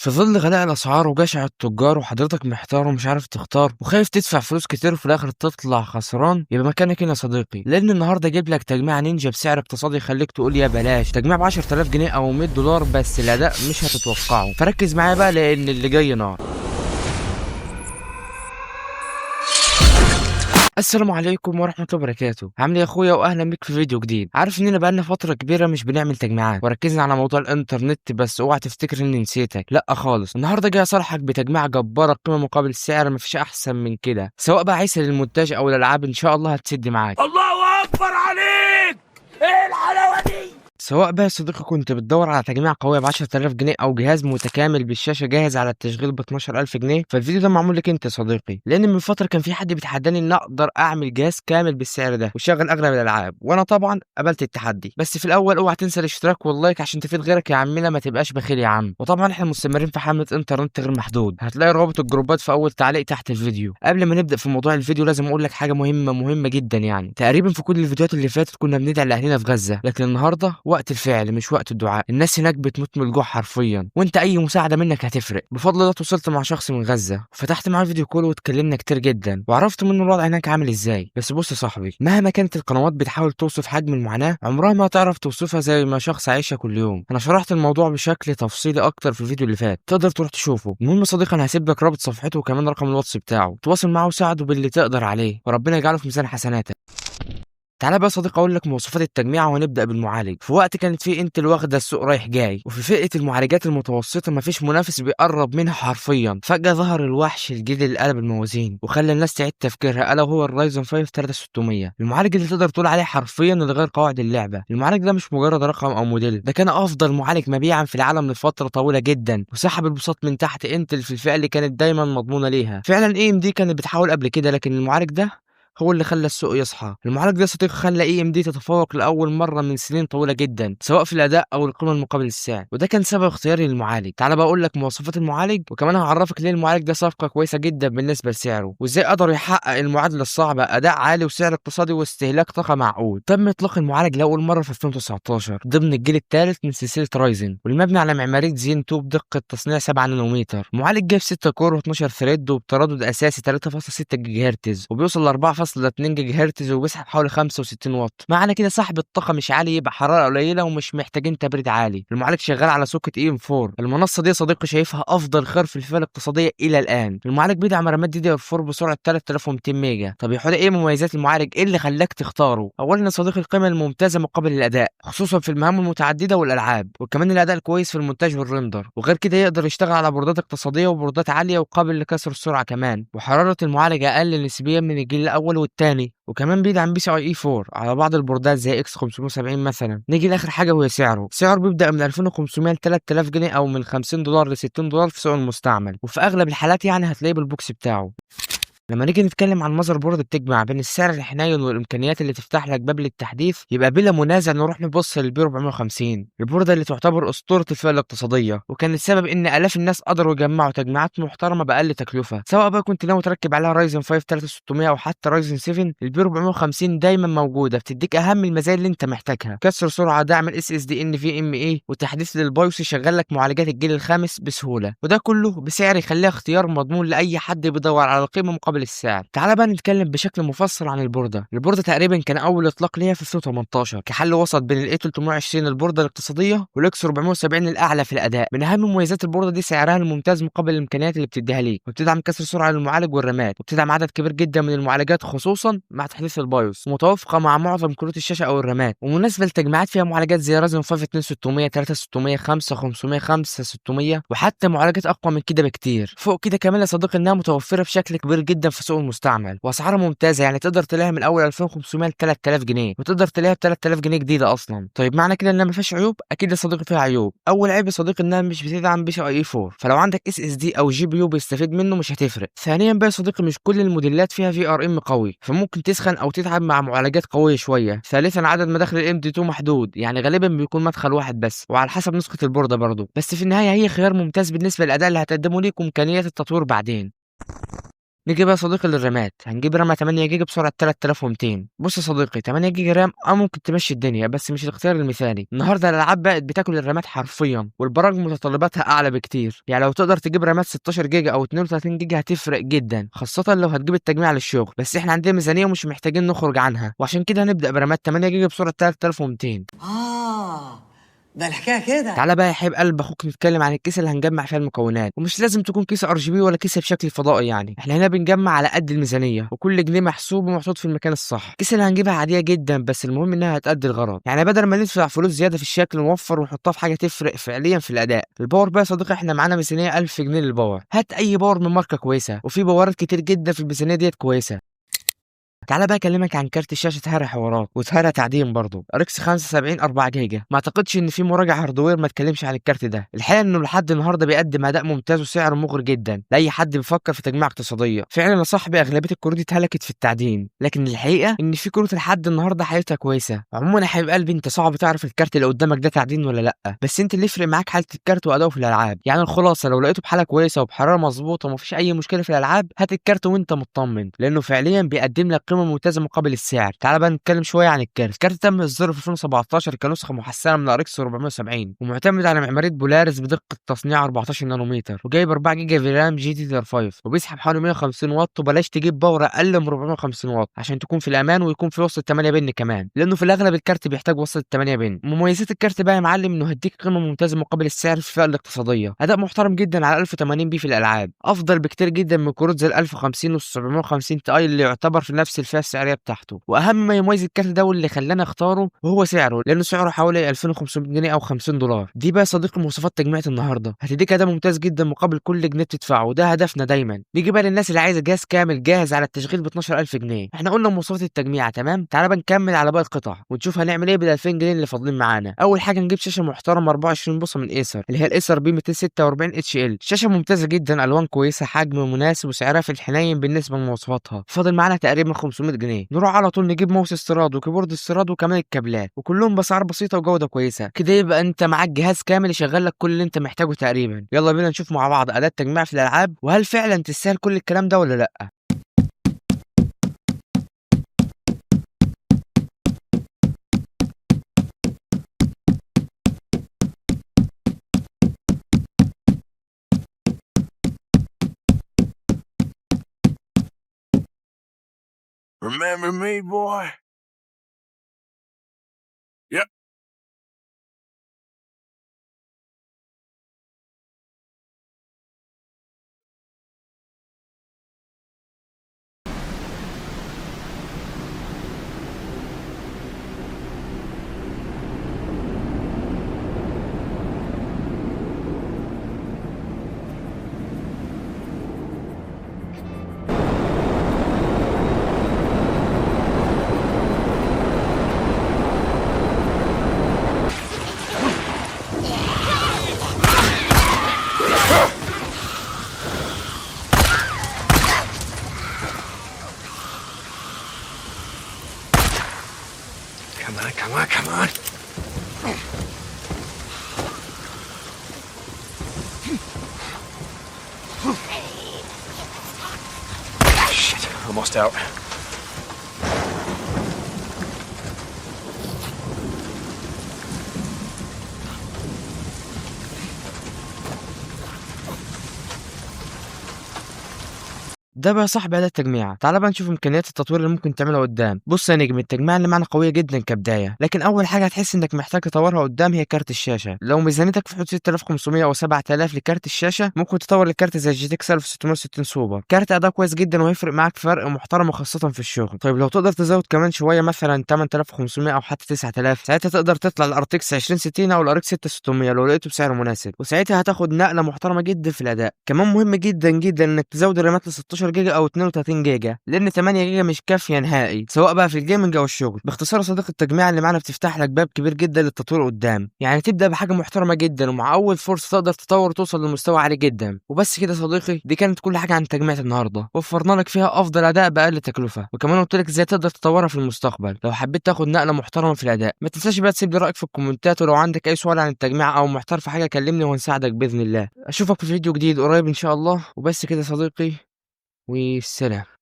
في ظل غلاء الأسعار وجشع التجار وحضرتك محتار ومش عارف تختار وخايف تدفع فلوس كتير وفي الآخر تطلع خسران، يبقى مكانك هنا يا صديقي. لأن النهارده جايب لك تجميع نينجا بسعر اقتصادي يخليك تقول يا بلاش. تجميع ب 10000 جنيه أو $100 بس الأداء مش هتتوقعه. فركز معايا بقى لأن اللي جاي نار. السلام عليكم ورحمة الله وبركاته. عامل ايه يا اخويا؟ واهلا بيك في فيديو جديد. عارف اننا بقالنا فترة كبيرة مش بنعمل تجميعات وركزنا على موضوع الانترنت، بس اوعى تفتكر اني نسيتك، لا خالص. النهارده جاي اصالحك بتجميع جبارة قيمة مقابل السعر، مفيش احسن من كده، سواء بقى عايز للمونتاج او الالعاب ان شاء الله هتسد معاك. الله اكبر عليك، ايه الحلاوة دي؟ سواء بقى يا صديقي كنت بتدور على تجميع قوية ب 10000 جنيه أو جهاز متكامل بالشاشة جاهز على التشغيل ب 12000 جنيه، فالفيديو ده معمول لك أنت يا صديقي. لأن من فترة كان في حد بيتحداني إن أقدر أعمل جهاز كامل بالسعر ده وشغل أغلب الألعاب، وأنا طبعا قبلت التحدي. بس في الأول أوعى تنسى الاشتراك وال like عشان تفيد غيرك يا عمنا، ما تبقاش بخيل يا عم. وطبعا احنا مستمرين في حملة انترنت غير محدود، هتلاقي روابط الجروبات في أول تعليق تحت الفيديو. قبل ما نبدأ في موضوع الفيديو لازم أقول لك حاجة مهمة مهمة جدا، يعني تقريبا في كل الفيديوهات اللي فاتت كنا بندعي لأهلنا في غزة، لكن النهارده وقت الفعل مش وقت الدعاء. الناس هناك بتموت من الجوع حرفيا، وانت اي مساعدة منك هتفرق. بفضل الله تواصلت مع شخص من غزة وفتحت معاه video call واتكلمنا كتير جدا، وعرفت منه الوضع هناك عامل ازاي. بس بص يا صاحبي، مهما كانت القنوات بتحاول توصف حجم المعاناة عمرها ما تعرف توصفها زي ما شخص عايشها كل يوم. انا شرحت الموضوع بشكل تفصيلي اكتر في الفيديو اللي فات، تقدر تروح تشوفه. المهم يا صديقي انا هسيب لك رابط صفحته وكمان رقم الواتس بتاعه، تواصل معاه وساعده باللي تقدر عليه، وربنا يجعله في ميزان حسناتك. تعالى بقى يا صديقي اقول لك مواصفات التجميع، وهنبدا بالمعالج. في وقت كانت فيه انتل واخده السوق رايح جاي، وفي فئة المعالجات المتوسطة مفيش منافس بيقرب منها حرفيا. فجاة ظهر الوحش الجديد اللي قلب الموازين وخلى الناس تعيد تفكيرها، الا وهو الرايزن 5 3600، المعالج اللي تقدر تقول عليه حرفيا اللي غير قواعد اللعبة. المعالج ده مش مجرد رقم او موديل، ده كان افضل معالج مبيعا في العالم لفترة طويلة جدا، وسحب البساط من تحت انتل في الفئة اللي كانت دايما مضمونه ليها. فعلا AMD كانت بتحاول قبل كده، لكن المعالج ده هو اللي خلى السوق يصحى. المعالج ده صديق خلى AMD تتفوق لاول مرة من سنين طويلة جدا، سواء في الاداء او القيمة المقابل للسعر، وده كان سبب اختياري للمعالج. تعال بقى اقول لك مواصفات المعالج، وكمان هعرفك ليه المعالج ده صفقة كويسة جدا بالنسبة لسعره، وازاي قدر يحقق المعادلة الصعبة، اداء عالي وسعر اقتصادي واستهلاك طاقة معقول. تم اطلاق المعالج لاول مرة في 2019 ضمن الجيل الثالث من سلسلة رايزن، والمبني على معمارية زين 2 بدقة تصنيع 7 نانومتر. معالج جايب 6 core و12 thread، وبتردد اساسي 3.6 جيجا هرتز، وبيوصل ل 4.2 جيجا هرتز، وبيسحب حوالي 65 واط. معنى كده سحب الطاقة مش عالي، يبقى حرارة قليله ومش محتاجين تبريد عالي. المعالج شغال على socket AM 4. المنصة دي يا صديقي شايفها افضل خيار في الفئة الاقتصادية الى الان. المعالج بيدعم رامات DDR 4 بسرعة 3200 ميجا. طب يا حوده ايه مميزات المعالج؟ ايه اللي خلاك تختاره؟ اولا يا صديقي القيمة الممتازة مقابل الاداء، خصوصا في المهام المتعددة والالعاب، وكمان الاداء الكويس في المونتاج وال render، وغير كده يقدر يشتغل على بوردات اقتصادية وبوردات عالية وقابل لكسر السرعة كمان. وحرارة المعالج اقل نسبيا من الجيل الاول والثاني، وكمان بيدعم PCIe 4 على بعض البوردات زي X 570 مثلا. نيجي لاخر حاجة وهي سعره. سعره بيبدا من 2500 ل 3000 جنيه، او من $50 ل $60 في سوق المستعمل، وفي اغلب الحالات يعني هتلاقيه بال box بتاعه. لما نيجي نتكلم عن motherboard بتجمع بين السعر الحنين والامكانيات اللي تفتح لك باب للتحديث، يبقى بلا منازع نروح نبص لل B 450، البورده اللي تعتبر اسطورة الفئة الاقتصادية، وكان السبب ان الاف الناس قدروا يجمعوا تجميعات محترمه باقل تكلفة. سواء بقى كنت ناوي تركب عليها رايزن 5 3600 او حتى رايزن 7، ال B 450 دايما موجودة، بتديك اهم المزايا اللي انت محتاجها: كسر سرعة، دعم الاس اس دي ان في ام اي، وتحديث لل BIOS يشغل لك معالجات الجيل الخامس بسهولة، وده كله بسعر يخليها اختيار مضمون لاي حد بيدور على قيمة مقابل السعر. تعال بقى نتكلم بشكل مفصل عن البورده. البورده تقريبا كان اول اطلاق ليها في 2018 كحل وسط بين ال A 320 البورده الاقتصادية وال X 470 الاعلى في الاداء. من اهم مميزات البورده دي سعرها الممتاز مقابل الامكانيات اللي بتديها ليك، وبتدعم كسر سرعة للمعالج والرامات، وبتدعم عدد كبير جدا من المعالجات خصوصا مع تحديث ال BIOS، ومتوافقه مع معظم كروت الشاشة او الرامات، ومناسبة لتجميعات فيها معالجات زي رايزن 5 2600، 3600، 5500، 5600، وحتى معالجات اقوى من كده بكتير. فوق كده كمان يا صديقي انها متوفرة بشكل كبير جدا في سوق المستعمل، واسعارها ممتازة، يعني تقدر تلاقيها من اول 2500 ل 3000 جنيه، وتقدر تلاقيها ب 3000 جنيه جديدة اصلا. طيب معنى كده انها ما فيهاش عيوب؟ اكيد يا صديقي فيها عيوب. اول عيب يا صديقي انها مش بتدعم PCIe 4، فلو عندك SSD او GPU بيستفيد منه مش هتفرق. ثانيا بقى يا صديقي مش كل الموديلات فيها VRM قوي، فممكن تسخن او تتعب مع معالجات قوية شوية. ثالثا عدد مداخل ال M.2 محدود، يعني غالبا بيكون مدخل واحد بس، وعلى حسب نسخه البورده برضه. بس في النهاية هي خيار ممتاز بالنسبة للاداء اللي هتقدمه ليك وامكانيات التطوير بعدين. نيجي بقى يا صديقي للرامات، هنجيب رامة 8 جيجا بسرعة 3200. بص يا صديقي، 8 جيجا RAM ممكن تمشي الدنيا، بس مش الاختيار المثالي. النهارده الالعاب بقت بتاكل الرامات حرفيا، والبرامج متطلباتها اعلى بكتير. يعني لو تقدر تجيب رامات 16 جيجا او 32 جيجا هتفرق جدا، خاصة لو هتجيب التجميع للشغل. بس احنا عندنا ميزانية ومش محتاجين نخرج عنها، وعشان كده هنبدأ برامات 8 جيجا بسرعة 3200. ده الحكاية كده. تعالى بقى يا حبيب قلب اخوك نتكلم عن الكيسة اللي هنجمع فيها المكونات، ومش لازم تكون كيسه RGB ولا كيسه بشكل فضائي، يعني احنا هنا بنجمع على قد الميزانية، وكل جنيه محسوب ومحطوط في المكان الصح. الكيسة اللي هنجيبها عادية جدا، بس المهم انها هتأدي الغرض. يعني بدل ما ندفع فلوس زيادة في الشكل نوفر ونحطها في حاجة تفرق فعليا في الاداء. ال power بقى يا صديقي، احنا معانا ميزانية 1000 جنيه لل power. هات اي power من ماركة كويسة، وفي باورات كتير جدا في الميزانية ديت كويسة. تعالى بقى اكلمك عن كارت الشاشة اتهرى حوارات واتهرى تعدين برضه، RX 75 4 جيجا. ما اعتقدش ان في مراجع hardware ما اتكلمش عن الكارت ده. الحقيقة انه لحد النهارده بيقدم اداء ممتاز وسعره مغري جدا لاي حد بيفكر في تجميع اقتصادية. فعلا يا صاحبي اغلبية الكروت اتهلكت في التعدين، لكن الحقيقة ان في كروت لحد النهارده حالتها كويسة. عموما يا حبيب قلبي، انت صعب تعرف الكارت اللي قدامك ده تعدين ولا لا، بس انت اللي يفرق معاك حاله الكارت واداؤه في الالعاب. يعني الخلاصة، لو لقيته بحاله كويسة وبحراره مظبوطة ومفيش اي مشكلة في الالعاب، هات الكارت وانت مطمن، لانه فعليا بيقدم لك قيمة ممتازة مقابل السعر. تعال بقى نتكلم شوية عن الكارت. الكارت تم اصداره في 2017 كنسخه محسنة من RX 470، ومعتمد على معمارية بولاريس بدقة تصنيع 14 نانومتر، وجايب 4 جيجا VRAM GDDR 5، وبيسحب حوالي 150 واط. وبلاش تجيب power اقل من 450 واط عشان تكون في الامان، ويكون في وصله 8 pin كمان، لانه في الاغلب الكارت بيحتاج وصله 8 pin. مميزات الكارت بقى يا معلم انه هيديك قيمة ممتازة مقابل السعر في الفئة الاقتصادية، اداء محترم جدا على 1080 p في الالعاب، افضل بكتير جدا من كروت زي ال 1050 وال 750 Ti اللي يعتبر في نفس الفئة السعرية بتاعته. واهم ما يميز الكارت ده واللي خلانا اختاره وهو سعره، لانه سعره حوالي 2500 جنيه او 50 دولار. دي بقى يا صديقي مواصفات تجميعة النهارده، هتديك اداء ممتاز جدا مقابل كل جنيه بتدفعه، وده هدفنا دايما. نيجي بقى للناس اللي عايزه جهاز كامل جاهز على التشغيل ب 12000 جنيه. احنا قلنا مواصفات التجميعه تمام، تعالى بقى نكمل على باقي القطع ونشوف هنعمل ايه بال 2000 جنيه اللي فاضلين معانا. اول حاجة نجيب شاشة محترمه 24 بوصه من Acer، اللي هي ال Acer B 246 HL. شاشة ممتازة جدا، الوان كويسة، حجم مناسب، وسعرها في الحنين بالنسبة لمواصفاتها. فاضل معانا تقريبا 500 جنيه. نروح على طول نجيب ماوس استيراد و keyboard استيراد وكمان الكابلات، وكلهم باسعار بسيطة وجوده كويسة. كده يبقى انت معاك جهاز كامل يشغل لك كل اللي انت محتاجه تقريبا. يلا بينا نشوف مع بعض اداه تجميع في الالعاب، وهل فعلا تستاهل كل الكلام ده ولا لا. Remember me, boy? Yep. Come on, come on, come on. Shit, almost out. ده بقى صاحب اداء التجميع. تعال بقى نشوف امكانيات التطوير اللي ممكن تعملها قدام. بص يا نجم، التجميع اللي معانا قوية جدا كبداية، لكن اول حاجة هتحس انك محتاج تطورها قدام هي كارت الشاشة. لو ميزانيتك في حدود 6500 او 7000 لكارت الشاشة، ممكن تطور لكارت زي GTX 1660 سوبر، كارت اداء كويس جدا وهيفرق معاك فرق محترم وخاصة في الشغل. طيب لو تقدر تزود كمان شوية مثلا 8500 او حتى 9000، ساعتها تقدر تطلع ال RTX 2060 او ال RX 6600 لو لقيته بسعر مناسب، وساعتها هتاخد نقله محترمه جدا في الاداء. كمان مهم جدا جدا انك تزود الرامات ل 16 جيجا او 32 جيجا، لان 8 جيجا مش كافيه نهائي سواء بقى في ال gaming او الشغل. باختصار يا صديقي، التجميع اللي معانا بتفتح لك باب كبير جدا للتطوير قدام، يعني تبدا بحاجة محترمه جدا ومع اول فرصة تقدر تطور وتوصل لمستوى عالي جدا. وبس كده يا صديقي، دي كانت كل حاجة عن تجميعة النهارده، وفرنا لك فيها افضل اداء باقل تكلفة، وكمان قلت لك ازاي تقدر تطورها في المستقبل لو حبيت تاخد نقله محترمه في الاداء. ما تنساش بقى تسيب لي رايك في الكومنتات، ولو عندك اي سؤال عن التجميع او محتار في حاجة كلمني وهنساعدك باذن الله. اشوفك في فيديو جديد قريب ان شاء الله. وبس كده يا صديقي، والسلام.